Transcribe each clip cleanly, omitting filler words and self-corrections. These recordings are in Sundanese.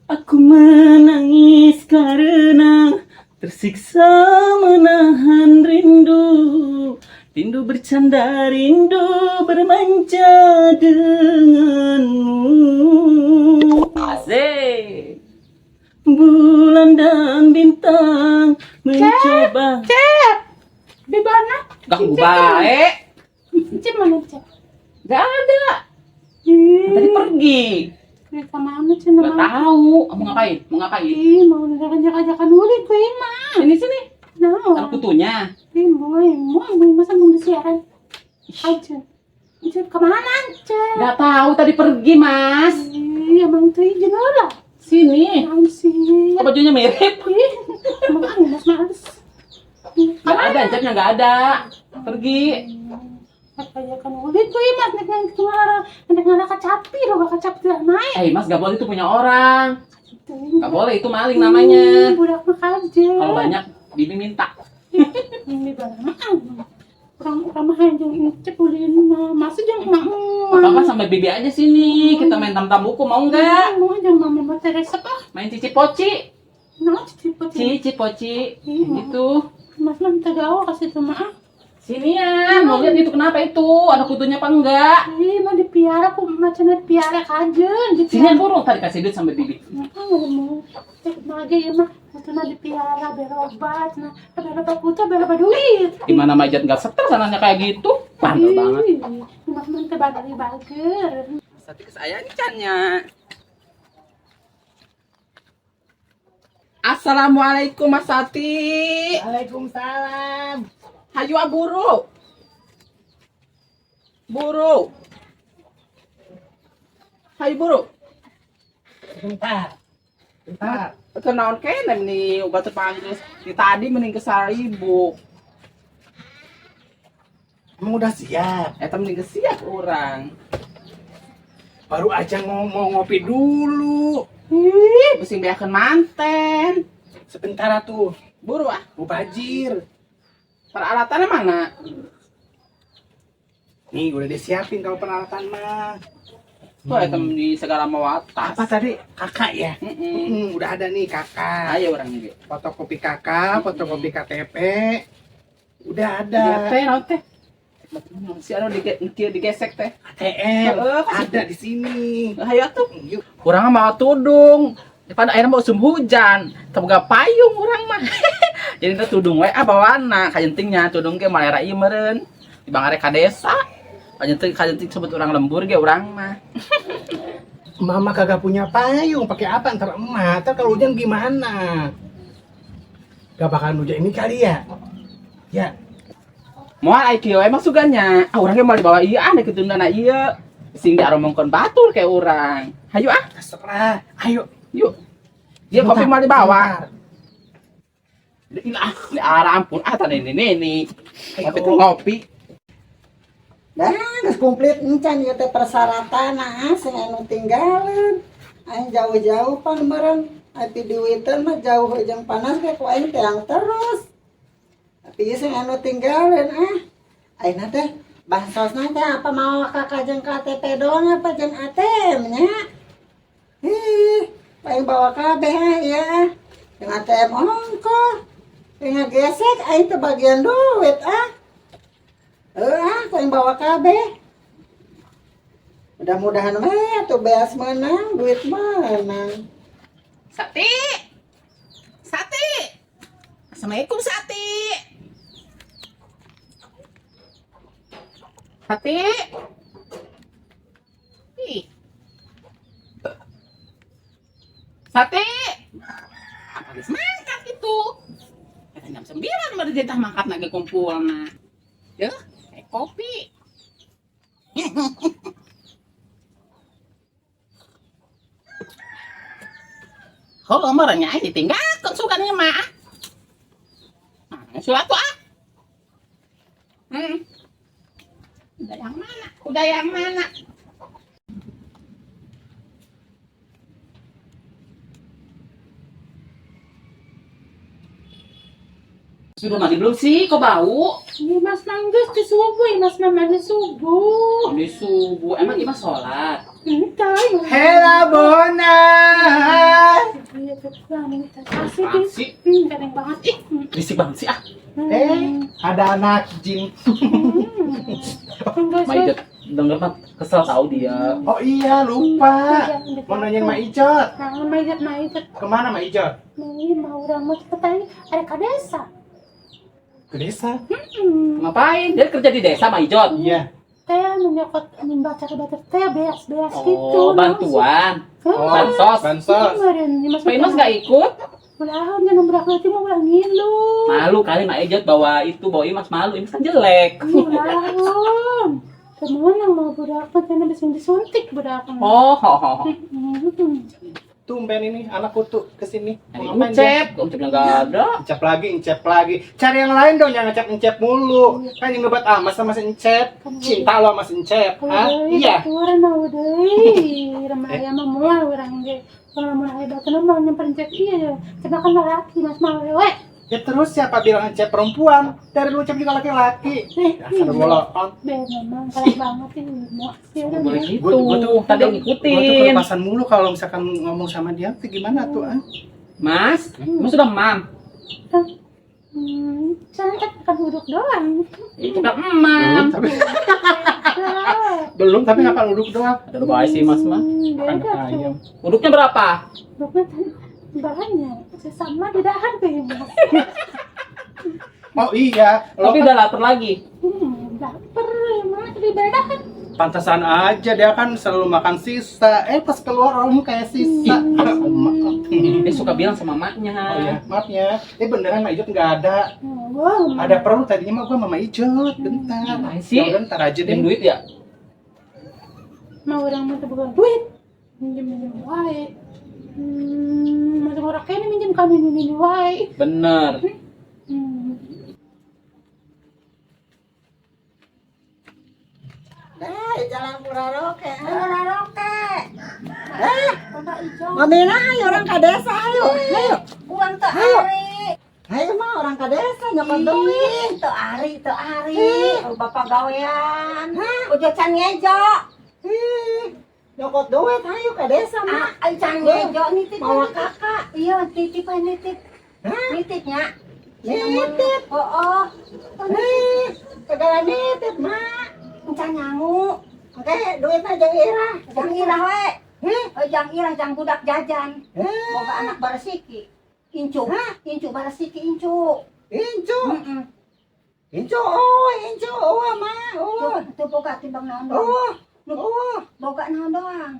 Aku menangis karena tersiksa menahan rindu. Rindu bercanda, rindu bermanja denganmu. Asik. Bulan dan bintang mencoba. Cep. Di mana? Gak baik. Cep mana Cep? Gak ada. Ih, Tadi pergi. Mereka mana Cep? Gak tahu. Mau ngapain? Mau ngapain? Ih, mau ngajak-ngajakan ulit gue mah. Sini sini. Nah, Kalau kutunya. ih, mau, mau, mau masa mau siaran aja. Cep kemana Cep? Gak tahu tadi pergi, Mas. Ih, emang tuh izin lah. Sini. Apaan sih? Kok bajunya mirip? Ih, emang ah, mas males. Gak ada, Cepnya gak ada. Pergi. Ngajakan ulit gue mas, nek nek ngarah kacapi, lo gak kacapi tidak naik. Eh, Mas gak boleh itu punya orang. Gak boleh itu maling namanya. Budak mah kaje. Kalau banyak, Bibi minta. Ini barang mah. Orang mah yang incep ulin mah, masih jangan emak Apa apa sampai Bibi aja sini. Kita main tam-tam buku mau nggak? Mau jangan mama mau Teresa ah. Main cici poci. Nah, cici poci. Cici poci. Iya. Gitu. Mas mah minta gaul kasih tuh mah. Sini ya, mau lihat itu kenapa itu? Ada kutunya apa enggak? Ih, mah dipiara ku macam dipiara kajen, Sini dipiara. burung tadi kasih duit sampai Bibi. Nah, mau cek mage ya mah, itu mah dipiara berobat, nah berobat kutu berobat duit. Gimana majat nggak seter sananya kayak gitu? Bandel banget. Ih, Mas mah teh badai bager. Sati kesayang cannya. Assalamualaikum Mas Sati. Waalaikumsalam. Hayu ah, buru. Buru. Hayu buru. Bentar. Bentar. Kenaon kene nih obat terpanggil. Di tadi mending ke 1000. Emang udah siap? Eta mending ke siap orang. Baru aja mau ngopi dulu. Ih, pusing beakeun manten. Sebentar atuh. Buru ah. Mubajir. Peralatannya mana? Nih udah disiapin kalau peralatan mah. Tuh eta di segala mawatas. Apa tadi? Kakak ya? Mm-mm. Udah ada nih kakak. Ayo orang ge. Fotokopi kakak, fotokopi KTP. Udah ada. Iya teh, naon teh? Si anu digesek teh. ATM Heeh, ada di sini. Hayu atuh. Yuk. Urang mah tudung. Depan air mau usum hujan, teu boga payung urang mah. Jadi teh tudung we ah bawana kajentingnya tudung ge malera ieu meureun. Di bangare ka desa. Kajenting sebut urang lembur ge urang mah. Mama kagak punya payung, pakai apa ntar emak? Ntar kalau hujan gimana? Gak bakalan hujan ini kali ya? Ya, Moal ai kieu we mah sugannya. Ah urang ge moal dibawa ieu ah nek kitundana ieu. Sing diaromongkeun batur kayak urang. Hayu ah, terserah. Ayo. yuk. Dia kopi Bentar, mau dibawa. bentar. Ini ah, ini arah ampun ah tadi ini ini. Ngopi teh ngopi. Dah, geus komplit encan ieu teh persyaratan ah sing anu tinggalin. Aing jauh-jauh pan meureun. Ai piduiteun mah jauh jeung panas ge ku aing teang terus. Tapi ieu sing anu tinggalin ah. Ayeuna teh bansosna teh apa mau kakak jeung KTP doang apa jeung ATM nya? Ih, aing bawa kabeh ah ieu ah. Jeung ATM ongkoh. Jeung ngagesek aing teh bagian duit ah. Ah, kau yang bawa kabeh. Mudah-mudahan mah tuh beas menang, duit menang. Sati. Sati. Assalamualaikum Sati. Sati. Ih. Sati. Apa geus mangkat itu? Eta jam 9 baru ditah mangkat lagi kumpulna. Yeuh, kopi. Kalau marahnya aja ditinggalkan sukanya mah. Nah, surat tuh ah. Udah yang mana? Udah yang mana? Sudah mandi belum sih? Kok bau? Ini Mas nangis di subuh, ini Mas mandi subuh. Mandi subuh. Emang Imas sholat? Entah, Hela Bona. Berisik banget sih ah. Eh, ada anak jin. Enggak Ma sih. Ijot denger mah kesel tahu dia. Oh iya, lupa. Mau nanyain Ma Ijot. Nah, Ma Ijot, Ma Ijot. Kemana Ma Ijot? Nih, mau orang mau cepet aja. Ada ke desa. Ke desa. Ngapain? Dia kerja di desa Ma Ijot. Iya. Teh menyokot membaca baca teh beas-beas gitu. Oh, bantuan. Oh, Bansos. Bansos. Pak Imas nggak ikut? Ulah, jangan berak nanti mau ulah ngilu. Malu kali Ma Ijot bawa itu, bawa Imas malu. Imas kan jelek. Ulah. Kemana mau budak mah karena bisa disuntik budak mah. Oh, ho, ho, ho. Tumben ini anak kutu kesini. Nyari Mau ngapain dia? Ucep, kok Ucepnya nggak ada. Encep lagi, encep lagi. Cari yang lain dong, jangan ngecep encep mulu. Kan yang ngebat amat sama si Encep. Cinta lo sama si Encep. Hah? Iya. Aturan mau deui. Remaja mah moal urang ge. Kalau mun aya baturan mah nyamperin cek iya. Cek kan laki Mas mah wewe. Ya terus siapa bilang Encep perempuan? Dari lu Encep juga laki-laki. Dasar bolon. Be memang kalah banget ini mau sih Nggak orang. boleh gitu. Gua tuh Tadi yang Gua tuh ngikutin. kelepasan mulu kalau misalkan ngomong sama dia tuh gimana tuh ah? Mas, Mas sudah mam. Cantik kan duduk doang. Itu kan emam. Belum tapi belum tapi kapan duduk doang. Ada baik sih Mas mah. Makan Beda tuh. ayam. Uduknya berapa? Duduknya banyak. Sesama di dahar deh Mas. Oh iya, lo Tapi kan udah lapar lagi. Lapar mana di dahar. pantesan aja dia kan selalu makan sisa. Eh pas keluar orangnya kayak sisa. Maaf. Dia suka bilang sama maknya. Oh iya, maaf ya. Eh beneran Ma Ijot nggak ada. Wow. Ada perlu tadinya mah gua sama Ma Ijot. Bentar. Ngapain sih? Ya udah, ntar aja deh. Pinjam duit ya? Mau orang mah bukan duit. Minjem minjem wae. Masuk orang kene minjem kami ini wae. Bener. Dah, jalan Puraroke. Puraroke. Eh, Mamina ayo orang ke desa ayo. Ayo. Uang teu ari. Ayo mah orang ke desa nyokot duit. Teu ari, teu ari. Bapak gawean. Udah can ngejo. Ih, nyokot duit ayo ke desa mah. Ah, can ngejo nitip. Mawa kakak. Iya, titip aja nitip. Hah? Nitipnya. Nitip. Oh, oh. Ih, segala nitip mah. Can nyangu. Oke, duitnya jeung irah. Jang irah we. Heh, Oh, jang irah jang budak jajan. eh, Boga anak baresiki. Incu. Hah? Incu baresiki incu. incu. Heeh. Incu, oh, incu, oh, mah, oh. Tuh boga timbang naon doang. Oh, oh. Boga naon doang.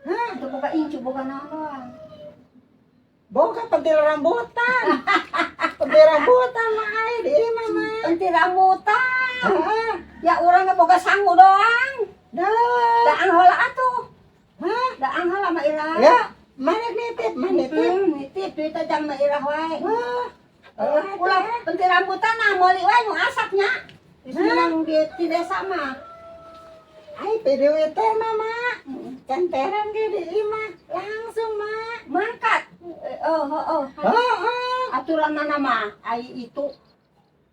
Hah? Tuh boga incu boga naon doang. Boga pentil rambutan. Pentil rambutan mah ai di imah mah. Enti rambutan. Hah? Ya urang ge boga sangu doang. Dah. Daang heula atuh. Hah? Daang heula mah irah. Ya, mana nitip, mana nitip? Nitip duit jang mah irah wae. Wah, Eh, ulah pentil rambutan nah meuli wae nu asapnya. Geus menang di desa mah. Ai PDW teh mama. Canteran ge di imah langsung mah. Mangkat. Oh, oh, oh. Heeh. Aturan mana mah ai itu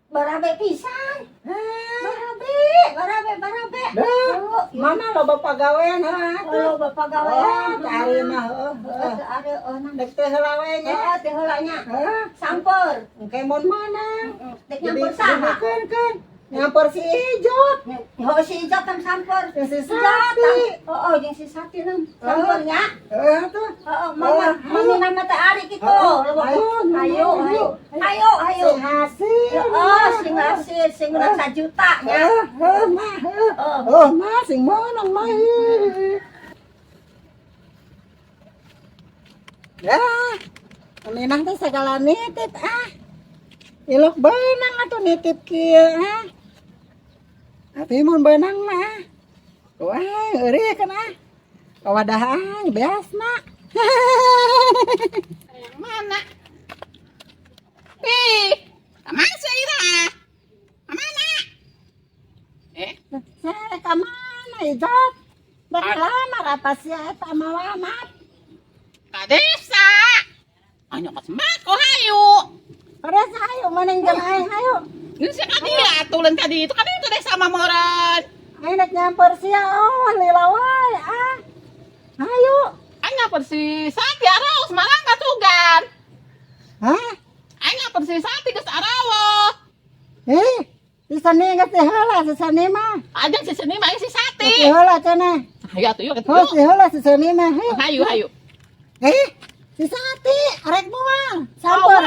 barabe pisan. Hah. Barabe, barabe, barabe. Dah. Oh, Mama loba pagawean heuh atuh. Oh, bapak Oh, gawean. cari mah heuh. Heeh, teu are oh nang. Dek teh heula we nya. Heeh, teh heula nya. Heuh, Samper. engke mun meunang. Dek nyamper saha? Keun keun. Nyamper si Ijot. Oh, si Ijot tam samper. Jeung si Ijot, Sati. tam. Oh, oh, jeung si Sati nam. Sampernya. Heuh atuh. Oh, mama, Oh, mami nama teh Ari gitu. Oh, Ayo, ayo, ayo, ayo, ayo, ayo. Sing hasil. Oh, sing hasil, sing menang sajuta nya. Heuh, heuh mah heuh. Oh, Oh, mah sing meunang mah. Ya. Minang teh segala nitip ah. Ilok beunang atuh nitip kieu ah. Tapi mun beunang mah. Wah, eureun kan ah. Kawadahan beasna. Yang mana? Ih, masuk Ira. Mana? Eh, Saya ka mana Ijot? Dek lamar apa sih eta mawa amat? ke desa. Ayo ke sembako hayu. Terus ayo mending jeung aing ayo. Ini sih kadi aturan tadi itu kan itu desa mamoran. Aing rek nyamper sia oh lila wae ah. Ayo. Ayo persi Sati araus malang kasugan. Hah? Aing apa si Sati geus arawo. Eh, si Sani geus teh heula si Sani mah. Ajang si Seni mah aing si Sati. Teh heula cenah. Hayu atuh yuk Oh, si heula si Sani mah. Heh. Hayu hayu. Eh, si Sati arek moal. Sabar.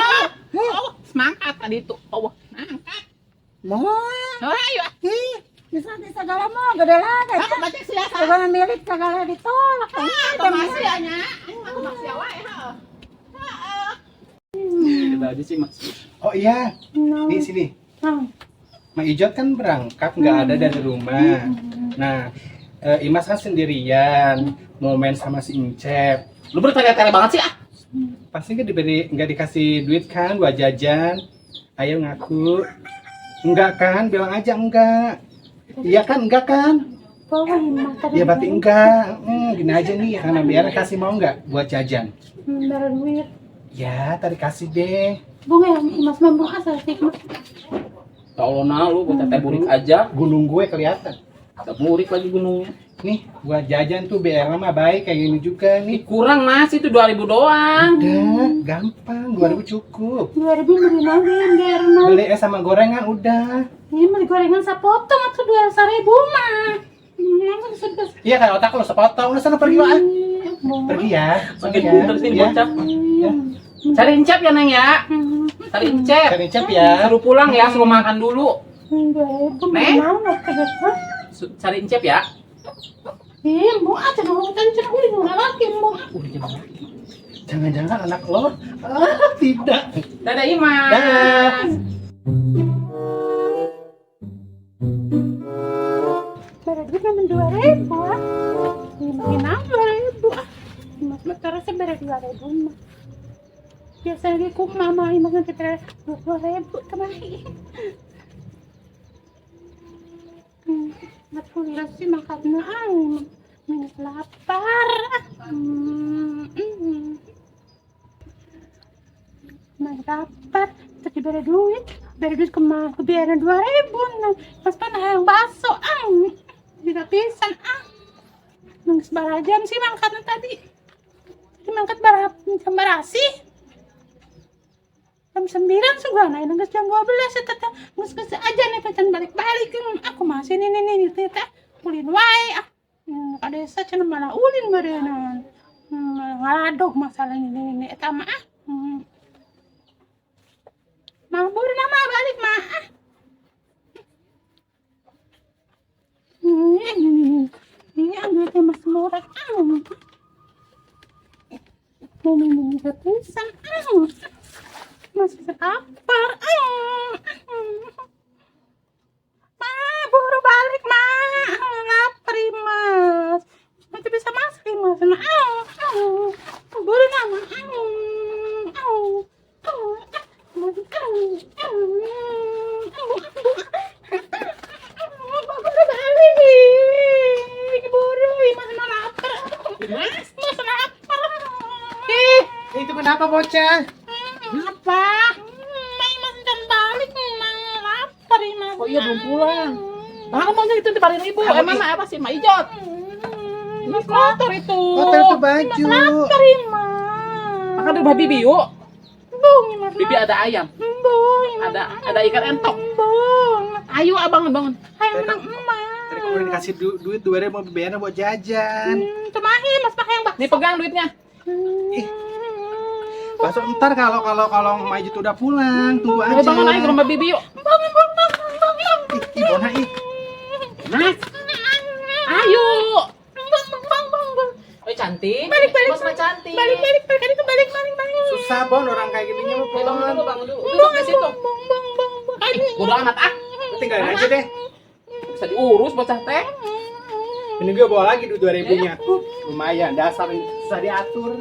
Heh. Oh, semangat tadi itu. Oh, mangkat. Moal. Oh, hayu. Ah. Ih, si Sati segala mau gede lagi. Aku baca sia sa. Segala milik segala ditolak. Ah, masih ya nya. Aing mah masih wae heeh. Heeh. Baju sih Mas. Oh iya, No. nih sini. Ah. Ma Ijot kan berangkat nggak ada dari rumah. Nah, Imas kan sendirian, mau main sama si Incep. Lu bertele-tele banget sih ah. Pasti nggak diberi, nggak dikasih duit kan buat jajan. Ayo ngaku. Enggak kan? Bilang aja enggak. Iya kan? Enggak kan? Bawa mah tadi. Ya berarti enggak. Gini aja nih, karena biar kasih mau enggak buat jajan. Bare duit. Ya, tadi kasih deh. Bunga yang Imas mah bunga asal sih. Ya Allah nah lu gua teteh burik aja. Gunung gue kelihatan. Ada burik lagi gunungnya. Nih, buat jajan tuh BR mah baik kayak gini juga Ini nih. kurang Mas, itu 2000 doang. Udah, gampang, 2000 cukup. 2000 beli naon gerna. Beli es sama gorengan udah. Ini beli gorengan sapotong atau 2.000 mah. Langsung sedes. Iya kayak otak lo sepotong, udah sana pergi lah. Pergi ya. Makin ya. pinter sih Ya. bocah. Cari Incep ya Neng ya. Cari Incep. Cari Incep ya. Suruh pulang ya, suruh makan dulu. 2000 beli Neng? naon atuh. Cari Incep ya. Ih, bu aja dong, kan cenah ulin lagi bu. Jangan-jangan anak lo? Ah, tidak. Dadah Imas. Dah. Bare duit mah 2000 ah. Ini makin naon 2000 ah. Imas mah terasa bare 2000 mah. Biasanya ge ku mama Imas nanti bare 20.000 kemarin. Alhamdulillah sih makan ah, minus lapar. Nah, lapar, terus diberi duit, beri duit kemana? Kebiaran 2000 nah. Pas pan hayang bakso, ah, tidak pisan, ah. Nunggu jam sih mangkatnya tadi. Tadi mangkat barap jam berasi. Jam 9 sudah, nah nunggu jam 12 ya teteh. Nunggu aja nih pacan balik-balik. Aku masih nih nih nih teteh. Ulin wae ah. Ka desa cenah malah ulin beureunan. Ngaladog masalah ini ini eta mah ah. Mah buru nama balik mah ah. Ini duitnya mas murah ah. Mau minum pisan ah. Masih lapar ah. Ma, buru balik ma. Lapar Mas. Nanti bisa masak Mas. Ma, ah, ah. Buru nama. Ah, ah, ah. Buru balik. Buru, Mas mah lapar. Mas, mas lapar. Ih, Itu kenapa bocah? kenapa? Mai mas dan balik, mang lapar mas. Oh iya belum pulang. Nah, aku maunya itu dibarin ibu. Eh mana apa sih, Ma Ijot? Ini kotor itu. Kotor itu baju. Lapar mas. Makan di rumah Bibi yuk. Bung, mas. Bibi ada ayam, Bung, ada ikan entok. Bung. Ayo ah, bangun bangun. Ayo menang emas. Tadi kamu udah dikasih duit 2000 mau bayarnya buat jajan. Cemahi mas pakai yang bakso. Nih pegang duitnya. Ih. Bakso ntar kalau kalau kalau Ma Ijot udah pulang, tunggu Ayo aja. bangun ayo ke rumah Bibi yuk. Bangun, bangun, bangun, bangun. Ih, ih, Bona ih. Mas, ayo. Bang, bang, bang, bang, bang. Oi cantik. Balik, balik. Mas mah cantik. Balik, balik, balik, balik, balik, balik, balik. Susah Bon orang kayak gininya mah Ayo bangun Bon. dulu, bangun dulu. Duduk di situ. Bang, bang, bang, bang. Bodo amat ah. Tinggalin aja deh. Bisa diurus bocah teh. Ini gue bawa lagi duit 2000-nya. Lumayan, dasar ini susah diatur.